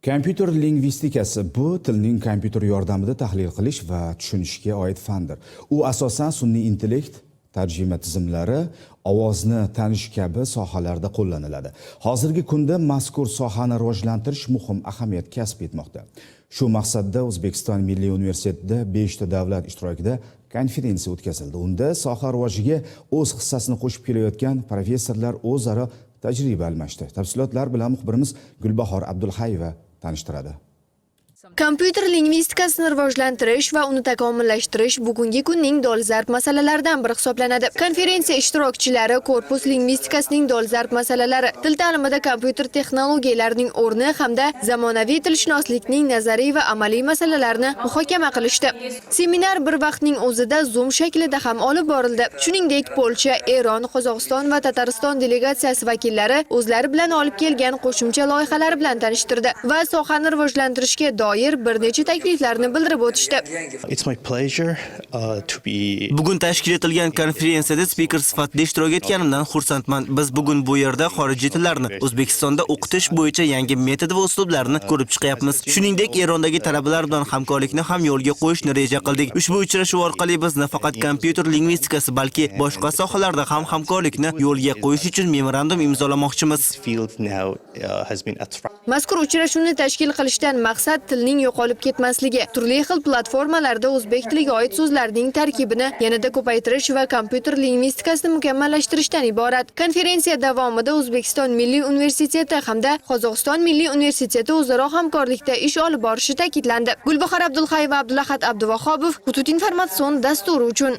Kompyuter lingvistikasi bu tilning kompyuter yordamida tahlil qilish va tushunishga oid fandir. U asosan sun'iy intellekt, tarjima tizimlari, ovozni tanish kabi sohalarda qo'llaniladi. Hozirgi kunda mazkur sohani rivojlantirish muhim ahamiyat kasb etmoqda. Shu maqsadda O'zbekiston Milliy universitetida 5 ta davlat ishtirokida konferensiya o'tkazildi. Unda soha rivojiga o'z hissasini qo'shib kelayotgan professorlar o'zaro tajriba almashdi. Tafsilotlar bilan muxbirimiz Gulbahor Abdulhayeva tanishtiradi. Kompyuter lingvistikasini rivojlantirish va uni takomillashtirish bugungi kunning dolzarb masalalaridan biri hisoblanadi. Konferensiya ishtirokchilari korpus lingvistikasining dolzarb masalalari, til ta'limida kompyuter texnologiyalarining o'rni hamda zamonaviy tilshunoslikning nazariy va amaliy masalalarini muhokama qilishdi. Seminar bir vaqtning o'zida Zoom shaklida ham olib borildi. Shuningdek, Polsha, Eron, Qozog'iston va Tatariston delegatsiyasi vakillari o'zlari bilan olib kelgan qo'shimcha loyihalari bilan tanishtirdi va sohani rivojlantirishga doir bir necha takliflarni bildirib o'tishdi. It's my pleasure to be Bugun tashkil etilgan konferensiyada spiker sifatida ishtirok etganimdan xursandman. Biz bugun bu yerda xorijiy tillarni O'zbekistonda o'qitish bo'yicha yangi metod va uslublarni ko'rib chiqyapmiz. Shuningdek, Erondagi talabalar bilan hamkorlikni ham yo'lga qo'yishni reja qildik. Ushbu uchrashuv orqali biz nafaqat kompyuter lingvistikasi, balki boshqa sohalarda ham hamkorlikni yo'lga qo'yish uchun memorandum imzolamoqchimiz. Field now has been attracted. Mazkur uchrashuvni tashkil qilishdan maqsad tilning yo'qolib ketmasligi, turli xil platformalarda o'zbek tiliga oid so'zlarning tarkibini yanada ko'paytirish va kompyuter lingvistikasini mukammallashtirishdan iborat. Konferensiya davomida O'zbekiston Milliy universiteti hamda Qozog'iston Milliy universiteti o'zaro hamkorlikda ish olib borishi ta'kidlandi. Gulbahor Abdulhayeva, Abdulahat Abduvahobov, Huquq informatsion dasturi uchun.